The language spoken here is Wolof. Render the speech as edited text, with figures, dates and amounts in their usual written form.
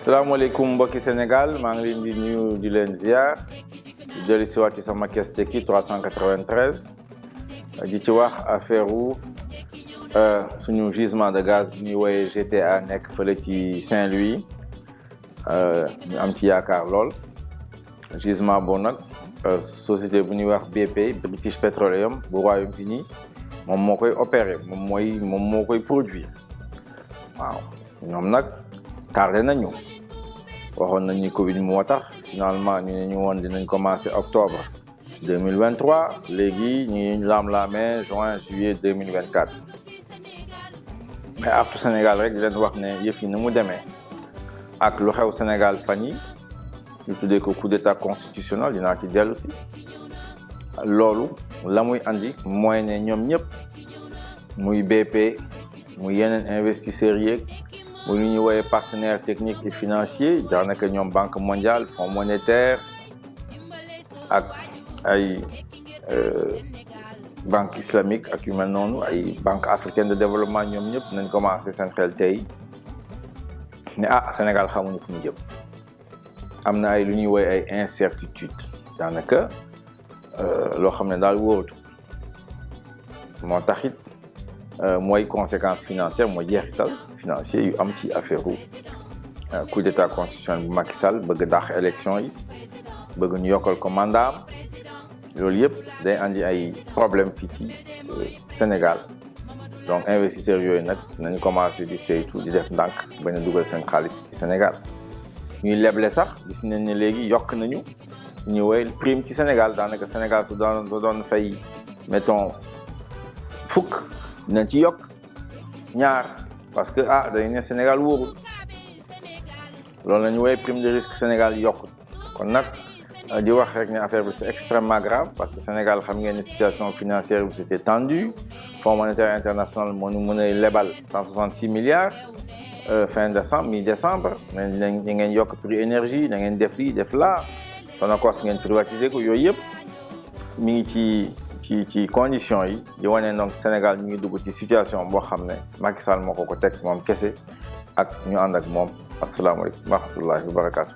salaamaaleykum mbokki Sénégal maa ngi leen di nuyu di leen ziar di dellu si waat ci sama Kes Tekki 393 di ci wax affaire suñu gisement de gaz bu ñuy woowee GTA nekk fële ci Saint-Louis ñu am ci yaakaar lool gisement boobu nag société bu ñuy wax BP British Petroleum bu Royaume-Uni moom moo koy opérer moom moo koy produire waaw ñoom nag tardé nañu waxoon nañ ni Covid moo tax finalement ñu ne ñu woon dinañ commencer octobre 2023 léegi ñu laam-laamee juin juillet 2024 mais artu Sénégal rek di leen wax ne yëf yi ni mu demee ak lu xew Sénégal fan yi ñu tuddee ko coup d'état constitutionnel dinaa ci dellu si loolu la muy andi mooy ne ñoom ñëpp muy BP muy yeneen investisseurs yeeg muy lu ñuy woowee partenaires techniques et financiers daanaka ñoom Banque mondiale Fonds monétaire ak ay banque islamique ak yu mel noonu ay banque africaine de développement ñoom ñëpp nañ commencé seen xel tey ne Sénégal xamuñu fu ñu jëm am na ay lu ñuy woowee ay incertitude daanaka loo xam ne daal wóoratu moo taxit mooy conséquence financière mooy jeexital financier yu am ci affaire coup d'état constitutionnel bu Macky Sall bëgg dàq élection yi bëgg ñu yokkal ko mandat loolu yëpp day andi ay problème fii ci Sénégal donc investisseurs yooyu nag nañu commencé di saytu di def ndànk bañ a dugal seen xaalis ci Sénégal ñuy leble sax gis nañ ne léegi yokk nañu ñu woy prime ci Sénégal daanaka Sénégal su doon fay mettons fukk dinañ ci yokk ñaar parce que dañu ne Sénégal wóorul loolu la ñu woowee prime de risque Sénégal yokkut kon nag di wax rek ne affaire bi c'est extrêmement grave parce que Sénégal xam ngeen ne situation financière bi c'était tendu Fonds monétaire international moo ñu mën a lebal 166 milliards fin décembre mi-décembre mais da ngeen yokk prix énergie da ngeen def lii def laa Sonacos ngeen privatiser ko yooyu yëpp mi ngi ci conditions yi di wane donc Sénégal ñu ngi dugg ci situation boo xam ne Macky Sall moo ko teg moom kese ak ñu ànd ak moom asalaamaaleykum wa rahmatullahi wa barakaatu.